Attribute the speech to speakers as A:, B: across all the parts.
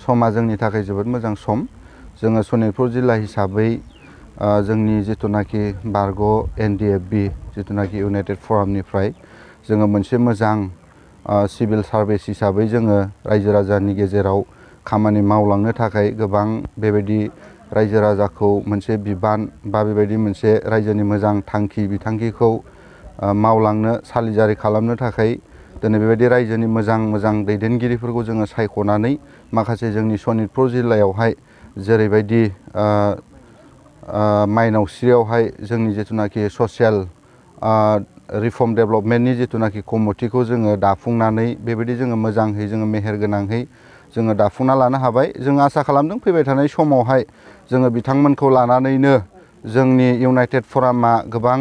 A: समा जोंनि थाखाय जोबोद मोजां सम जोङो सनितपुर जिल्ला हिसाबै जोंनि जिथुनाखि बारग' एनडिएफबि जिथुनाखि इउनाइटेड फरामनिफ्राय जोङो मोनसे मोजां सिभिल सार्भिस हिसाबै जोङो रायजो राजानि गेजेराव खामानि मावलांनो थाखाय गोबां बेबायदि रायजो राजाखौ मोनसे बिबान बा बेबायदि मोनसे रायजोनि मोजां थांखि बिथांखिखौ मावलांनो सालिजारि खालामनो थाखाय दिनै बेबायदि रायजोनि मोजां दैदेनगिरिफोरखौ जोङो सायख'नानै माखासे जोंनि सनितपुर जिल्लायावहाय जेरैबायदि माइनावस्रियावहाय जोंनि जिथुनाखि ससियेल रिफर्म डेभेलपमेन्टनि जिथुनाखि कमिटिखौ जोङो दाफुंनानै बेबायदि जोङो मोजाङै जोङो मेहेरगोनाङै जोङो दाफुंना लानो हाबाय। जों आसा खालामदों फैबाय थानाय समावहाय जोङो बिथांमोनखौ लानानैनो जोंनि इउनाइटेड फरामा गोबां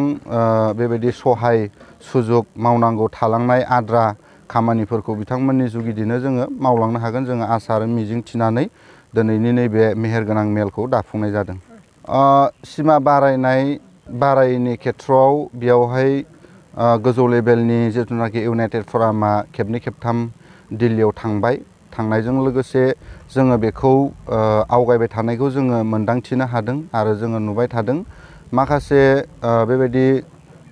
A: बेबायदि सहाय सुजुग मावनांगौ थालांनाय आद्रा खामानिफोरखौ बिथांमोननि जुगिदिनो जोङो मावलांनो हागोन जोङो आसा आरो मिजिं थिनानै दिनैनि नैबे मेहेरगोनां मेलखौ दाफुंनाय जादों। सिमा बारायनि खेथ्रआव बेयावहाय गोजौ लेभेलनि जिथुनाखि इउनाइटेड फरामा खेबनै खेबथाम दिल्लीयाव थांनायजों लोगोसे जोङो बेखौ आवगायबाय थानायखौ जोङो मोनदांथिनो हादों आरो जोङो नुबाय थादों माखासे बेबायदि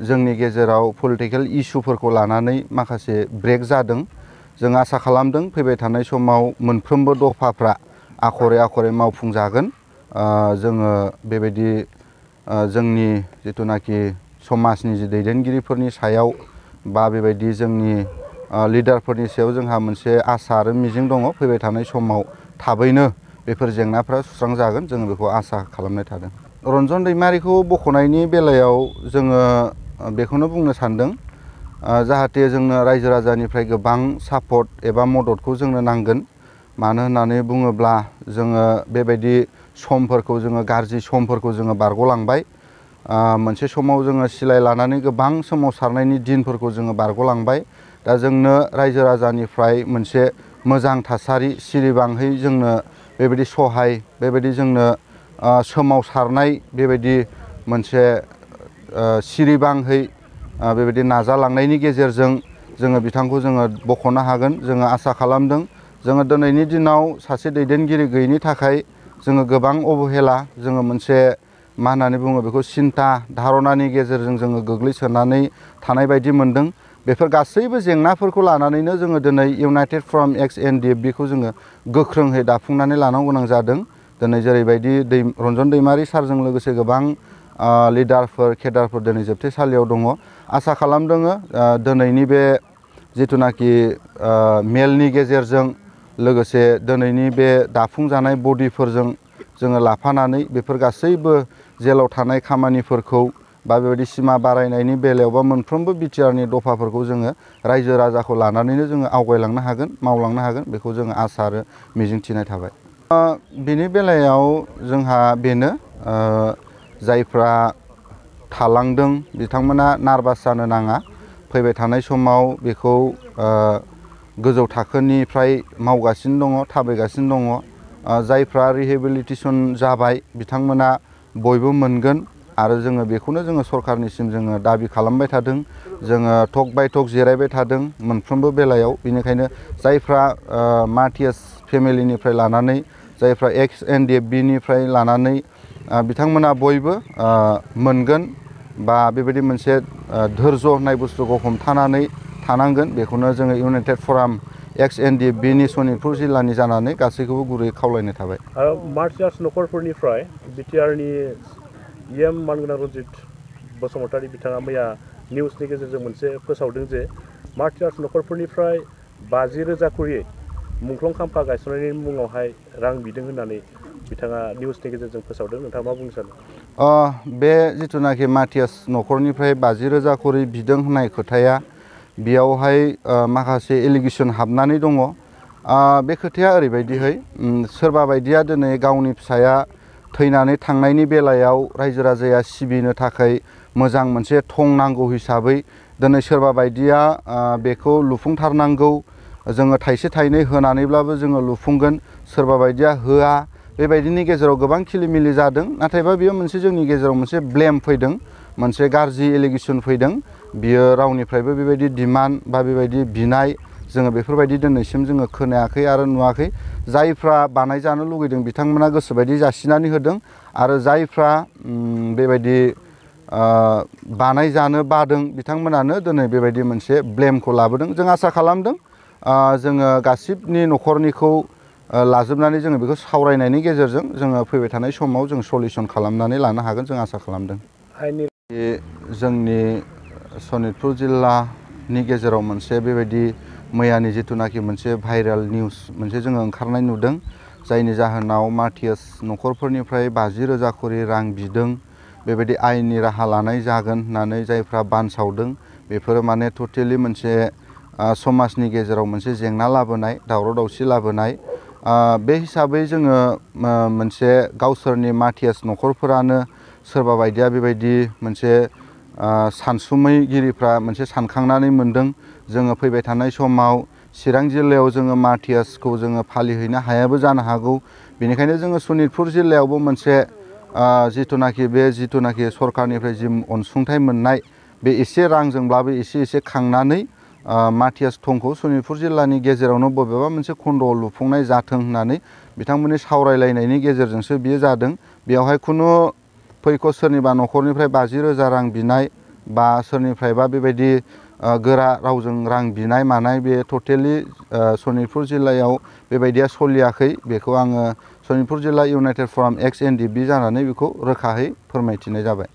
A: जोंनि गेजेराव पलिटिकेल इस्युफोरखौ लानानै माखासे ब्रेक जादों। जों आसा खालामदों फैबाय थानाय समाव मोनफ्रोमबो दफाफ्रा आखरे मावफुंजागोन। जोङो बेबायदि जोंनि जिथुनाखि समाजनि जि दैदेनगिरिफोरनि सायाव बा बेबायदि जोंनि लिडारफोरनि सायाव जोंहा मोनसे आसा आरो मिजिं दङ फैबाय थानाय समाव थाबैनो बेफोर जेंनाफ्रा सुस्रांजागोन जोङो बेखौ आसा खालामनाय थादों। रन्जन दैमारिखौ बख'नायनि बेलायाव जोङो बेखौनो बुंनो सानदों जाहाथे जोंनो रायजो राजानिफ्राय गोबां सापर्ट एबा मददखौ जोंनो नांगोन। मानो होननानै बुङोब्ला जोङो बेबायदि समफोरखौ जोङो गाज्रि समफोरखौ जोङो बारग'लांबाय। मोनसे समाव जोङो सिलाय लानानै गोबां सोमावसारनायनि दिनफोरखौ जोङो बारग'लांबाय। दा जोंनो रायजो राजानिफ्राय मोनसे मोजां थासारि सिरिबाङै जोंनो बेबायदि सहाय बेबायदि जोंनो सोमावसारनाय बेबायदि मोनसे सिरिबाङै बेबायदि नाजालांनायनि गेजेरजों जोङो बिथांखौ जोङो बख'नो हागोन जोङो आसा खालामदों। जोङो दिनैनि दिनाव सासे दैदेनगिरि गैयैनि थाखाय जोङो गोबां अबहेला जोङो मोनसे मा होननानै बुङो बेखौ सिन्था धारनानि गेजेरजों जोङो गोग्लैसोनानै थानाय बायदि मोनदों। बेफोर गासैबो जेंनाफोरखौ लानानैनो जोङो दिनै इउनाइटेड फराम एक्स एनडिएफबिखौ जोङो गोख्रोङै दाफुंनानै लानांगौ गोनां जादों। दिनै जेरैबायदि रन्जन दैमारि सारजों लोगोसे गोबां लिडारफोर केडारफोर दिनै जोबथेसालियाव दङ। आसा खालामदों दिनैनि बे जिथुनाखि मेलनि गेजेरजों लोगोसे दिनैनि बे दाफुंजानाय बडिफोरजों जोङो लाफानानै बेफोर गासैबो जेलाव थानाय खामानिफोरखौ बा बेबायदि सिमा बारायनायनि बेलायाव बा मोनफ्रोमबो बिटिआरनि दफाफोरखौ जोङो रायजो राजाखौ लानानैनो जोङो आवगायलांनो हागोन मावलांनो हागोन बेखौ जोङो आसा आरो मिजिंथिनाय थाबाय। बिनि बेलायाव जोंहा बेनो जायफ्रा थालांदों बिथांमोना नार्भास जानो नाङा। फैबाय थानाय समाव बेखौ गोजौ थाखोनिफ्राय मावगासिनो दङ थाबायगासिनो दङ। जायफ्रा रिहेबिलिटेसन जाबाय बिथांमोना बयबो मोनगोन आरो जोङो बेखौनो जोङो सरखारनिसिम जोङो दाबि खालामबाय थादों। जोङो टक बाय टक जिरायबाय थादों मोनफ्रोमबो बेलायाव। बेनिखायनो जायफ्रा मार्टियास फेमिलिनिफ्राय लानानै जायफ्रा एक्स एनडिएफबिनिफ्राय लानानै बिथांमोना बयबो मोनगोन बा बेबायदि मोनसे धोर्ज होननाय बुस्थुखौ हमथानानै थानांगोन। बेखौनो जोङो इउनाइटेड फराम एक्स एनडिएफबिनि सनितपुर जिल्लानि जानानै गासैखौबो गुरैयै खावलायनाय थाबाय।
B: मार्टियास नखरफोरनिफ्राय बिटिआरनि इएम मानगोनां रनजित बसुमतारी बिथाङा मैया निउसनि गेजेरजों मोनसे फोसावदों जे मार्टियास नखरफोरनिफ्राय 50,000 खरि मुंख्लं खाम्फा गायसननायनि मुङावहाय रां बिदों होननानै बिथाङा निउसनि गेजेरजों फोसावदों। नोंथाङा मा बुंनो सानो?
A: बे जिथुनाखि मार्टियास नखरनिफ्राय 50,000 खरि बिदों होननाय खोथाया बेयावहाय माखासे एलिगेसन हाबनानै दङ। बे खोथाया ओरैबायदिहै सोरबा बायदिया दिनै गावनि फिसाया थैनानै थांनायनि बेलायाव रायजो राजाया सिबिनो थाखाय मोजां मोनसे थं नांगौ हिसाबै दिनै सोरबा बायदिया बेखौ लुफुंथारनांगौ जोङो थाइसे थाइनै होनानैब्लाबो जोङो लुफुंगोन सोरबा बायदिया होआ बेबायदिनि गेजेराव गोबां खिलिमिलि जादों। नाथायबा बेयो मोनसे जोंनि गेजेराव मोनसे ब्लेम फैदों मोनसे गाज्रि एलिगेसन फैदों। बियो रावनिफ्रायबो बेबायदि डिमान्ड बा बेबायदि बिनाय जोङो बेफोरबायदि दिनैसिम जोङो खोनायाखै आरो नुवाखै। जायफ्रा बानायजानो लुगैदों बिथांमोना गोसोबायदि जासिनानै होदों आरो जायफ्रा बेबायदि बानायजानो बादों बिथांमोनानो दिनै बेबायदि मोनसे ब्लेमखौ लाबोदों। जों आसा खालामदों जोङो गासिबनि न'खरनिखौ लाजोबनानै जोङो बेखौ सावरायनायनि गेजेरजों जोङो फैबाय थानाय समाव जों सलिउसन खालामनानै लानो हागोन जों आसा खालामदों। जोंनि सनितपुर जिल्लानि गेजेराव मोनसे बेबायदि मैयानि जिथुनाखि मोनसे भाइरेल निउस मोनसे जोङो ओंखारनाय नुदों, जायनि जाहोनाव मार्टियास न'खरफोरनिफ्राय 50,000 खरि रां बिदों। बेबायदि आयेननि राहा लानाय जागोन होननानै जायफ्रा बानसावदों बेफोरो माने टटेलि मोनसे समाजनि गेजेराव मोनसे जेंना लाबोनाय, दावराव दावसि लाबोनाय। बे हिसाबै जोङो मोनसे गावसोरनि मार्टियास न'खरफोरानो सोरबा बायदिया बेबायदि मोनसे सानसुमैगिरिफ्रा मोनसे सानखांनानै मोनदों जोङो फैबाय थानाय समाव चिरां जिल्लायाव जोङो मार्टियासखौ जोङो फालिहैनो हायाबो जानो हागौ। बेनिखायनो जोङो सनितपुर जिल्लायावबो मोनसे जिथुनाखि सरकारनिफ्राय जि अनसुंथाइ मोननाय बे एसे रांजोंब्लाबो एसे खांनानै मार्टियास थंखौ सनितपुर जिल्लानि गेजेरावनो बबेबा मोनसे खन्द'आव लुफुंनाय जाथों होननानै बिथांमोननि सावरायलायनायनि गेजेरजोंसो बियो जादों। बेयावहाय खुनु फैख' सोरनिबा न'खरनिफ्राय 50,000 रां बिनाय बा सोरनिफ्रायबा बेबायदि गोरा रावजों रां बिनाय मानाय बे टटेलि सनितपुर जिल्लायाव बेबायदिया सोलियाखै। बेखौ आङो सनितपुर जिल्ला इउनाइटेड फराम एक्स एनडिएफबि जानानै बेखौ रोखायै फोरमायथिनाय जाबाय।